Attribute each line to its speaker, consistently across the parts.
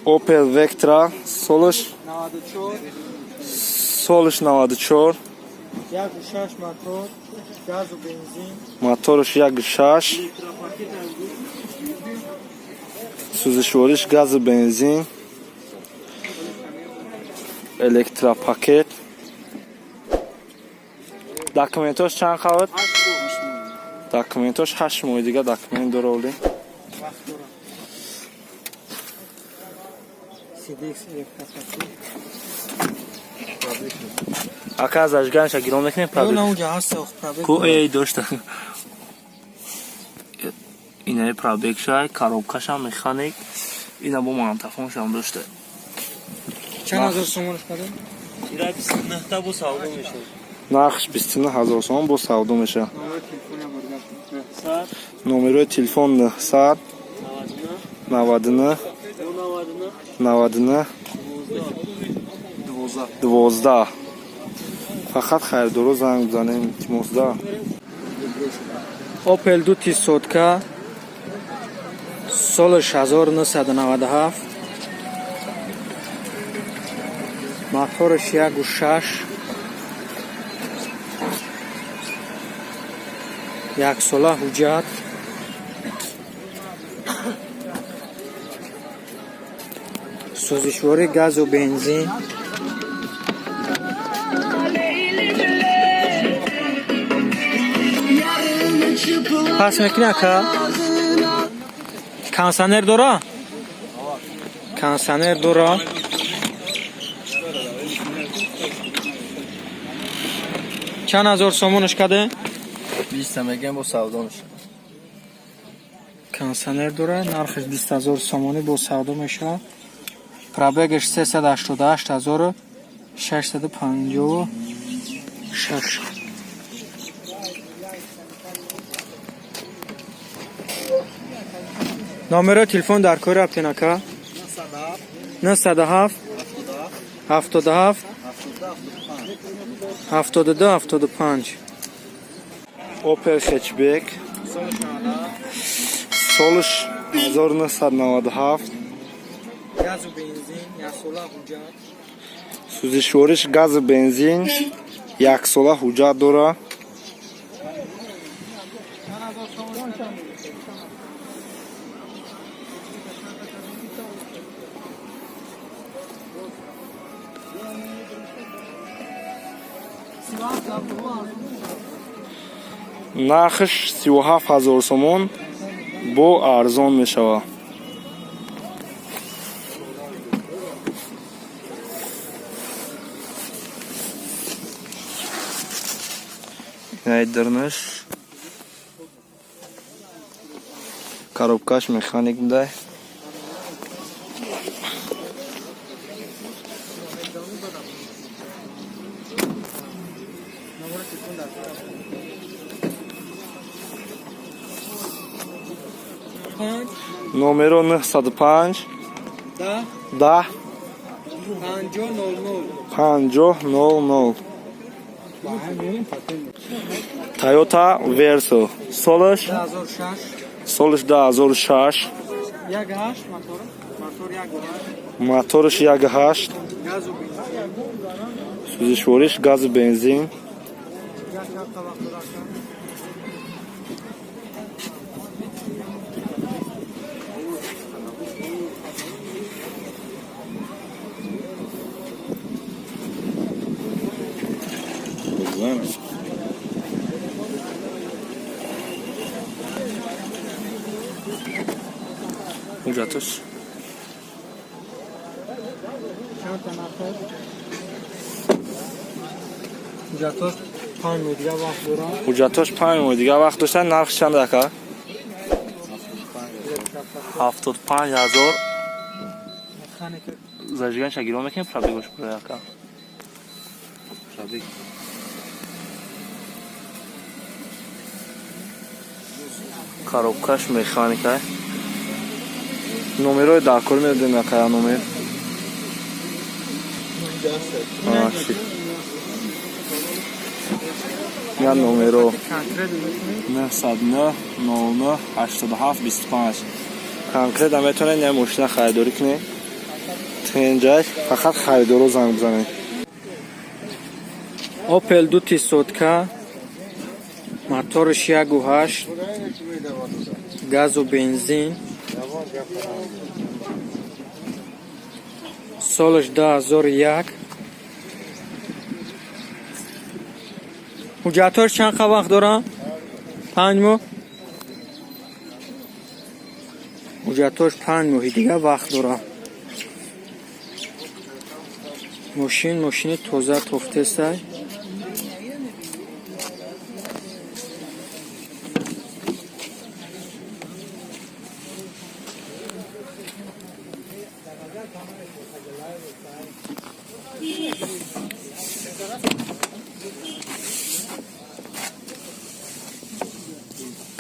Speaker 1: Opel Vectra, солаш?
Speaker 2: 94.
Speaker 1: Солаш 94.
Speaker 2: 1,6 мотор, газу бензин.
Speaker 1: Мотораш 1,6, сӯзишвориш газу бензин, электропакет. Документош чанд қават? Документош 8 моҳи дига документ дора оли.
Speaker 2: Вақт дорам. CDX электропакет.
Speaker 1: Ака, зажиганиша гирон мекунем, пробег?
Speaker 2: На, унҷа ҳаст пробег.
Speaker 1: Ку эй дошта. Инаи пробегшай, коробкашам механик. Ина бо магнитофоншам дошта.
Speaker 2: Чанд ҳазор сомонаш кардем?
Speaker 3: Ира 29 та бо савдо мешавад.
Speaker 1: Нархш 29 ҳазор сомон, бо савдо мешавад.
Speaker 2: Номери телефони бургам.
Speaker 3: 900.
Speaker 1: Номерои телефон 900 99
Speaker 3: 99
Speaker 1: 99 12. Фақат харидоро занг бизанем, илтимосда.
Speaker 2: Opel 2 сотка, солаш 1997, мотораш 1,6, яксола ҳуҷҷат, сӯзишворӣ газу бензин. Пас мекунӣ, ака? Кондиционер дора, кондиционер дора. Чанд ҳазор сомонаш каде?
Speaker 3: 20 мегем, бо савдо мешавад.
Speaker 2: Кондиционер дора, нархаш 20 000 сомонӣ, бо савдо мешавад. Пробегаш 388 656. Номерои телефон дар кори рафтен, ака? 907 77 72 75.
Speaker 1: Opel Hatchback, солаш 1997.
Speaker 2: Газу бензин, яксола ҳуҷҷат.
Speaker 1: Сӯзишвориш газу бензин, яксола ҳуҷҷат дора. Нархаш 37 000 сомон, бо арзон мешавад. Инаи коробкаш механик будай.
Speaker 2: Панҷ.
Speaker 1: Номеро 905.
Speaker 2: 10.
Speaker 1: 10.
Speaker 2: 50 00.
Speaker 1: 50 00. Toyota Verso, солаш?
Speaker 2: 2006.
Speaker 1: Солаш 2006.
Speaker 2: 1,8 мотор, мотор 1,8.
Speaker 1: Мотораш 1,8.
Speaker 2: Газу бензин.
Speaker 1: Сӯзишвориш газу бензин.
Speaker 2: Як ҳафта вақт дорад.
Speaker 1: Ҳуҷҷатош?
Speaker 2: Чанд та нархаш? Ҳуҷҷатош 5 моҳ дига вақт дорад.
Speaker 1: Ҳуҷҷатош 5 моҳ дига вақт дошта. Нархш чанд, ака? 75 000.
Speaker 2: Механика.
Speaker 1: Зажиганиша гирон мекунем, пробегош бура, ака, пробег. Коробкаш механика. Номерои даркор медодем, ака, номер. А, ши. Я номеро.
Speaker 2: Конкрет мекунем.
Speaker 1: 909 09 87 25. Конкретно метавонед ин мошина харидорӣ кунед. Пенҷай, фақат харидоро занг бизанед.
Speaker 2: Опел дути сотка, моторш 1,8, газу бензин, солаш 2001. Ҳуҷҷатҳош чанд қа вақт дорам? 5 моҳ. Ҳуҷҷатҳош 5 моҳи дига вақт дорам. Мошин мошини тоза тофтесай.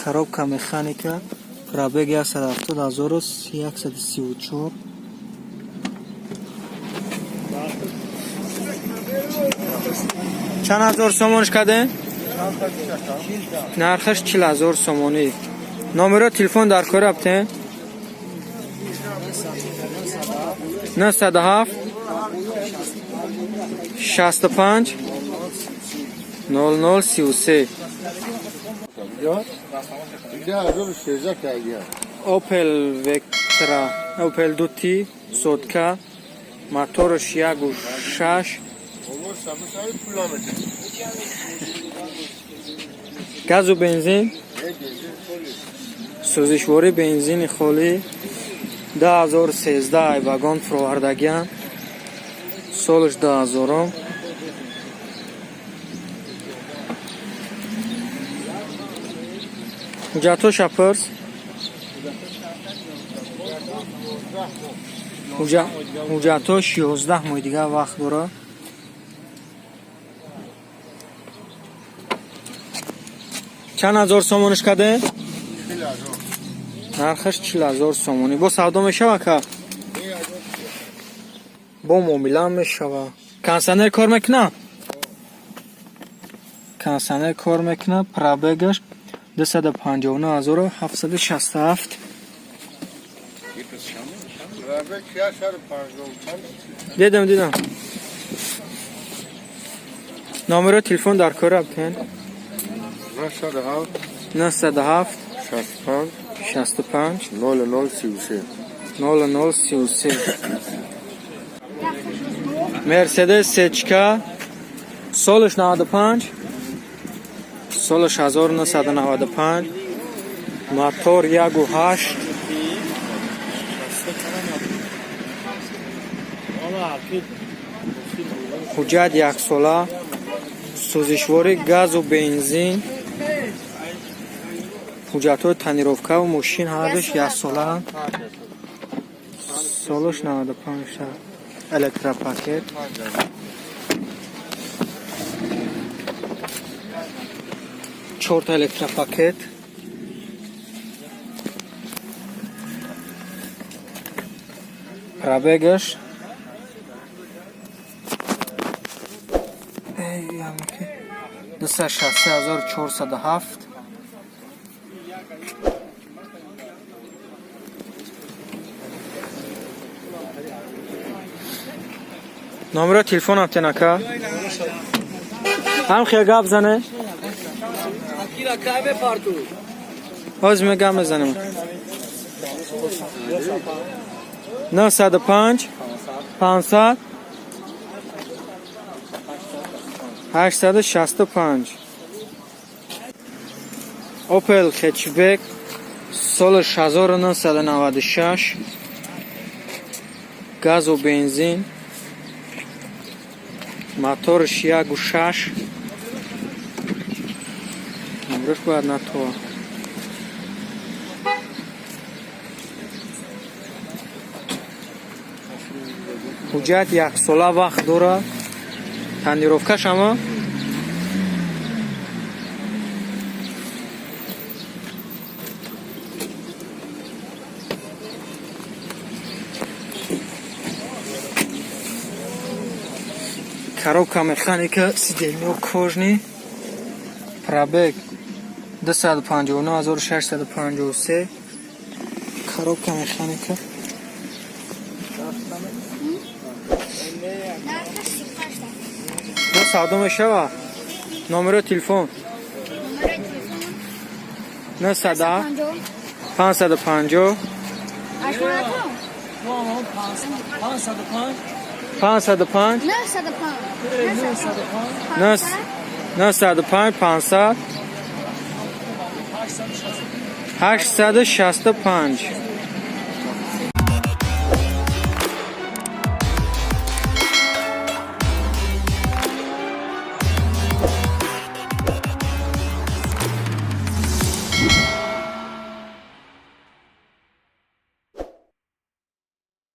Speaker 2: Коробка механика, пробег 170 134. Чанд ҳазор сомониш кардем? Нархаш 40 000 сомонӣ. Номеро телефон дар кор раптем? 907 65 00 33. Опел Вектра, Опел дути сотка, моторш 1,6, газу бензин, сӯзишворӣ бензини холӣ. 2013 айвагон фуровардагиам, солаш 2000-ум. Ҳуҷҷатҳоша пурс. Ҳуҷҷатҳош 11 моҳи дигар вақт дорад. Чанд ҳазор сомониш кардем? Нархаш 40 000 сомонӣ. Бо савдо мешава ка? Бо муомила мешава. Кондиционер кор мекунад? Кондиционер кор мекунад. Пробегаш 259 767. Дидам, дидам. Номеро телефон дар кор раптен? 907 65
Speaker 4: 0033.
Speaker 2: 0033. Мерседес сечка, солаш 95, солаш 1995, мотор 1,8. Ҳуҷҷат яксола, сӯзишворӣ газу бензин, ҳуҷҷатҳои тонировкаву мошин ҳардуш яксолаанд. Солаш 95. Электропакет, чорта электропакет. Пробегаш 263 407. Номеро телефон ҳафтен, ака, ҳам хел гап зане. Ҳозир ме гап мезанем. 905 500 865. Опел хетчбек, соли 1996, газу бензин, моторш 1,6. Номераш бояд натова. Ҳуҷҷат яксола вақт дорад. Тонировкаш ама. Коробка механика, сиденье кожаный, пробег 259 653, коробка механика.
Speaker 4: Нархаш 38 та.
Speaker 2: Бо савдо мешава? Номерои телефон?
Speaker 4: Номерои телефон.
Speaker 2: 900
Speaker 4: 50.
Speaker 2: 550.
Speaker 4: Ашмонатон.
Speaker 3: 505.
Speaker 2: 505.
Speaker 4: 905.
Speaker 2: 905 500 865.